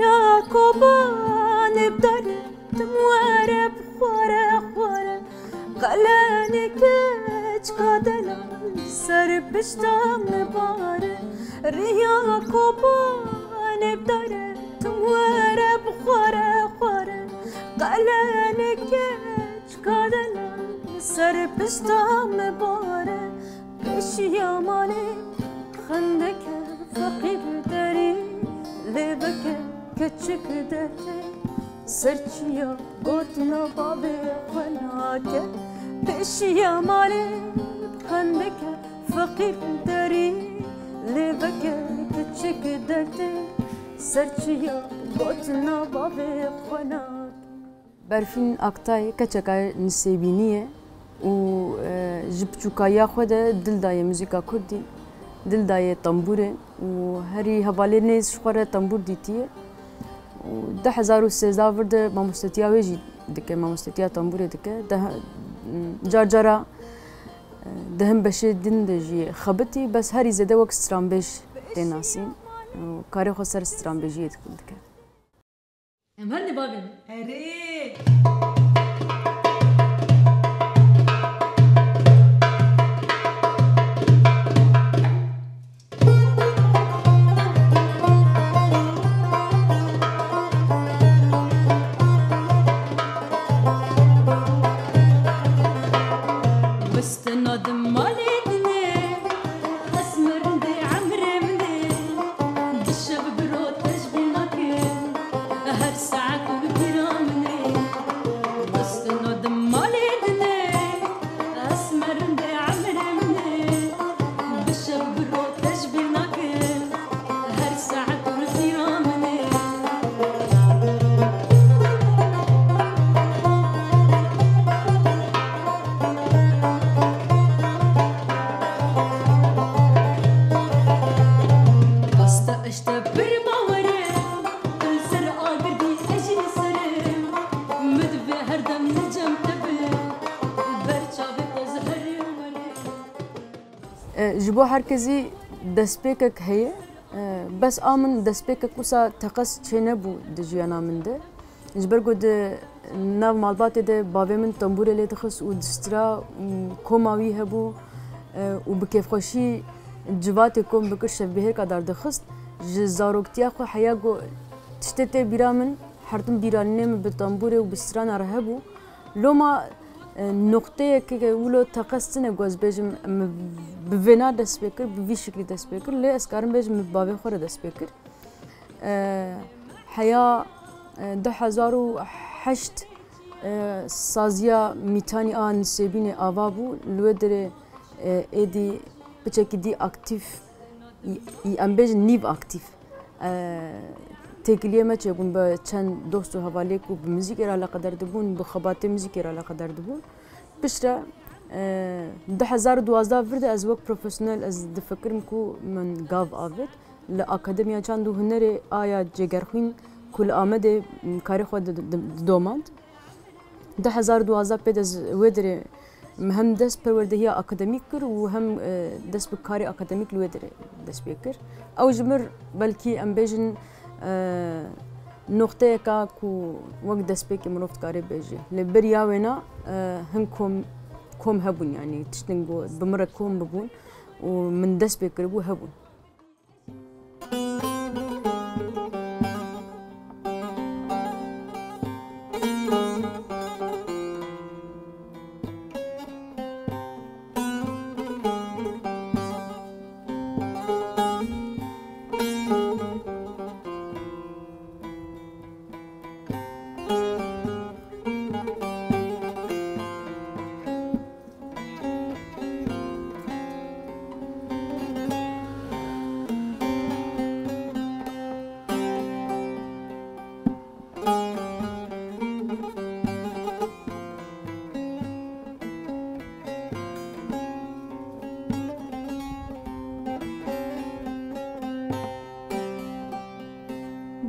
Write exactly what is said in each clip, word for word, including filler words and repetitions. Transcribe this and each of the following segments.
Ya Kobanê bi dare, tim were bi xware xware. Qelenê keçika delal ser pişta min bare. Riya Kobanê bi dare, tim were bi xware xware. Qelenê keçika delal ser pişta min bare. Pêşiya malê xendeke feqîr derî, lê veke keçik dertê. Ser çiya gotina bavê xwe nake. Pêşiya malê xendeke feqîr derî, lê veke keçik dertê. Ser çiya gotina bavê xwe nake. Berfîn Aktay keçeka nisêbînî ye û, e, ji piçûkayiya xwe de dil daye muzîka kurdî, dil daye tembûrê û herî hevalê nêz ji xwe re tembûr dîtiye. Û du hezar û sêzdeh vir de mamostetiya wê jî dike, mamostetiya tembûrê dike. De, car cara, e, di hin beşê din de jî xebitî, bes herî zêde wek stranbêj tê nasîn û karê xwe ser stranbêjiyê dike. Em herin ê bavê min. Erê! Wistino di malê dinê, ez mirindê emrê min ê. Di şev bi roj tejbî nakim, her saet li bîra min ê. Wistino di malê dinê, ez mirindê emrê min ê. Bi şev bi roj tejbî nakim, her saet li bîra min ê. Asta işte bir bawerim, ser agirdî ez jî li serim. Min divê her dem li cem te bim, ber çavê te ez herî werim. E, ji bo her kesî destpêkek heye. E, bes a min destpêkek wisa teqez çênebû di jiyana min de. Ji ber ku di nav malbatê de bavê min tembûrê lê dixist û distira, û koma wî hebû, e, û bi kêfxweşî civatê kom bikir şevbihêrka dardixist. Ji zaroktiya xwe heya ku tiştê tê bîra min, her tim bîranînê min bi tembûrê û bi strana re hebû. Loma, e, noqteyeke ke wilo teqez tine ku ez bêjim, min bi vêna dest pê kir, bi vî şiklî dest pê kir, lê ez karim bêjim min bi bavê xwe re dest pê kir. E, heya, e, du hezar û heşt, e, saziya Mîtanî a Nisêbînê ava bû, li wê derê, e, êdî piçekî dî aktîf, î, î, em bêjin nîv aktîf. E, têkiliyê me çêbûn bi çend dost û hevaliyê ku bi muzîkê re eleqedar dibûn, bi xebatê muzîkê re eleqedar dibûn. Piştre, e, du hezar û duwazdeh vir de ez wek profesyonel ez difikirim ku min gav avêt. Li Akademiya Çand û Hunerê a ya Cegerxwîn ku li Amedê, m, karê xwe di, di, didomand. Du hezar û duwazdeh pê de ez wê derê min hem dest perwerdehiya akademîk kir û hem, e, dest bi karê akademîk li wê derê dest pê kir. Ew ji mir belkî em bêjin, e, noqteyeka ku wek destpêkê mirov dikare bêje. Lê beriya wêna, e, hin kom, kom hebûn, yanî tiştin ku bi min re kom bibûn û min dest pê kiribû hebûn.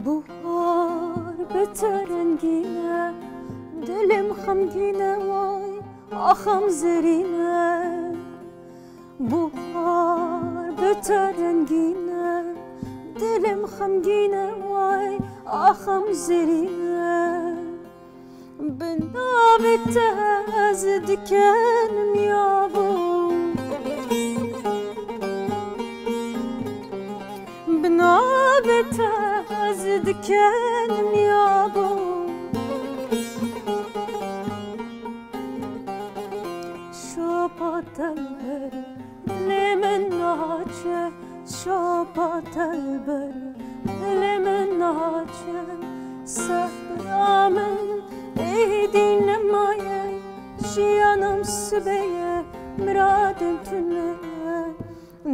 Buhar bi te rengîn e, dilê min Xemgîne way, axam zerîne. Buhar bi te rengîne. Dilim xemgîne way, axam zerîne. Bi navê te ez dikenim yabo. Bi navê te ez dikenim yabo. Şopa te li ber dilê min naçe. Şopa te li ber dilê min naçe. Sebra min êdî nemaye. Jiyanim sibe ye, miradin tune ye.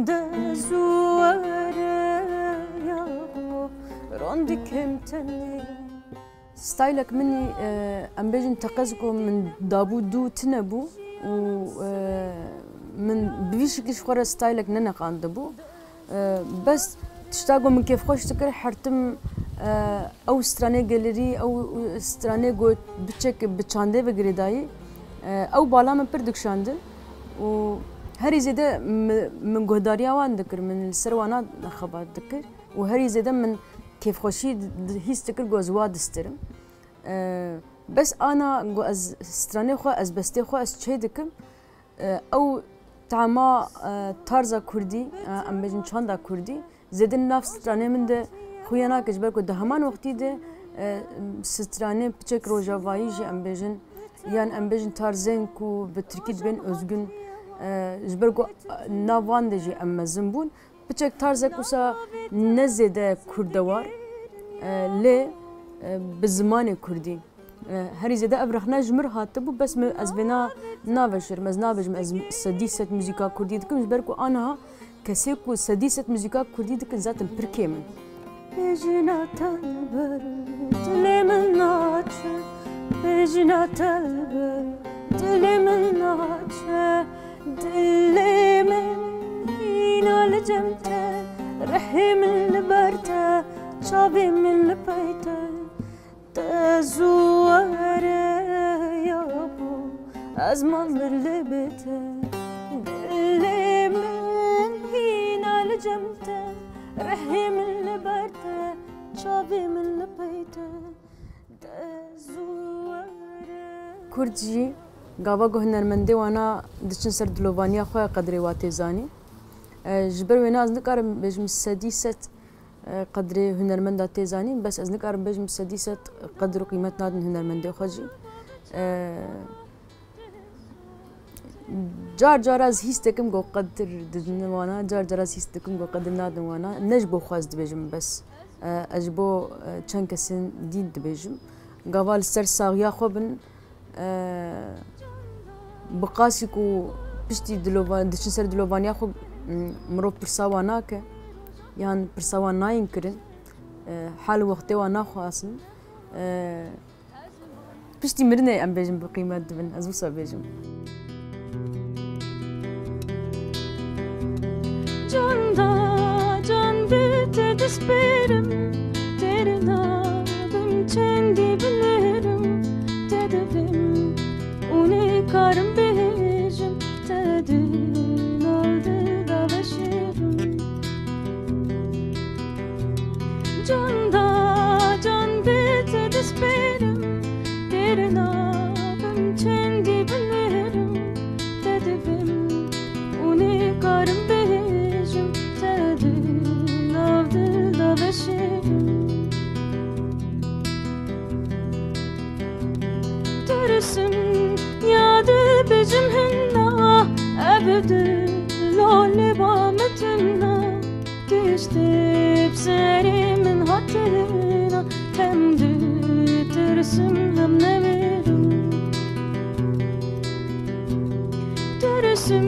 De zû were yabo, ron dikim tenê. Stylek min î, e, em bêjin teqez ku min dabû dû tune bû û, e, min bi vî şiklî ji xwe re stylek neneqandibû. E, bes tişta ku min kêfxweş dikir, her tim, e, ew stranê gelerî, ew stranê ku biçek bi çandê ve girêdayî, e, ew bala min pir dikişandin û herî zêde mi-, min guhdariya wan dikir, min li ser wana xebat dikir û herî zêde min kêfxweşî di-, di-, hîs dikir ku ez wa distirim. E, bes ana ku ez stranê xwe, ez bestê xwe ez çê dikim, e, ew tama, e, tarza kurdî, e, em bêjin çanda kurdî, zêde nav stranê min de xuya nake, ji ber ku di heman wextî de, e, stranê piçek rojavayî jî em bêjin, yan em bêjin tarzên ku bi tirkî dibên özgün, e, ji ber ku, e, nav wan de jî em mezin bûn. Piçek tarzek wisa ne zêde kurdewar, e, lê, e, bi zimanê kurdî. E, herî zêde ev rexne ji min re hatibû, bes min, ez vêna naveşêrim, ez nabêjim ez sedî sed muzîka kurdî dikim, ji ber ku aniha kesê ku sedî sed muzîka kurdî dikin zaten pir kêm in. Bêjina te li ber dilê min naçe, bêjina te li ber dilê min naçe. Dilê min hîna li cem te, rihê min li ber te, çavê min li pey te. Te zû were yabo, ez mam li bê te. Dilê min hîna li cem te, rihê min li ber te, çavê min li pey te. Te zû were. Kurd jî gava ku hunermendê wana diçin ser dilovaniya xwe qedrê wa tê zanîn. E, ji ber wêne ez nikarim bêjim sedî sed, e, qedrê hunermenda tê zanîn, bes ez nikarim bêjim sedî sed qedr û qîmet nadin hunermendê xwe jî. E, car cara ez hîs dikim ku qedir didin wana, car cara ez hîs dikim ku qedir nadin wana. Ne ji bo xwe ez dibêjim bes. E, ez ji bo, e, çend kesên dî dibêjim. Gava li ser saxiya xwe bin, e, bi qasî ku piştî dilova-, diçin ser dilovaniya xwe, m-, mirov pirsa wan nake, yan pirsa wan nayên kirin, e, hal û wextê wan naxwasin. E, piştî mirinê em bêjin bi qîmet dibin, ez wisa bêjim. Can da can bi te dispêrim, têr nabim çendî bilêrim, te dibim û nikarim bêjim, te di nav dil de veşêrim. Can da can bi te dispêrim, têr nabim çendî bilêrim, te dibim û nikarim bêjim, te di nav dil de veşêrim. Tirsim ya dibêjim hinna, ev dilo lê ba min tuna. Tiştê bi serê min hatina, hem ditirsim hem newêrim. Tirsim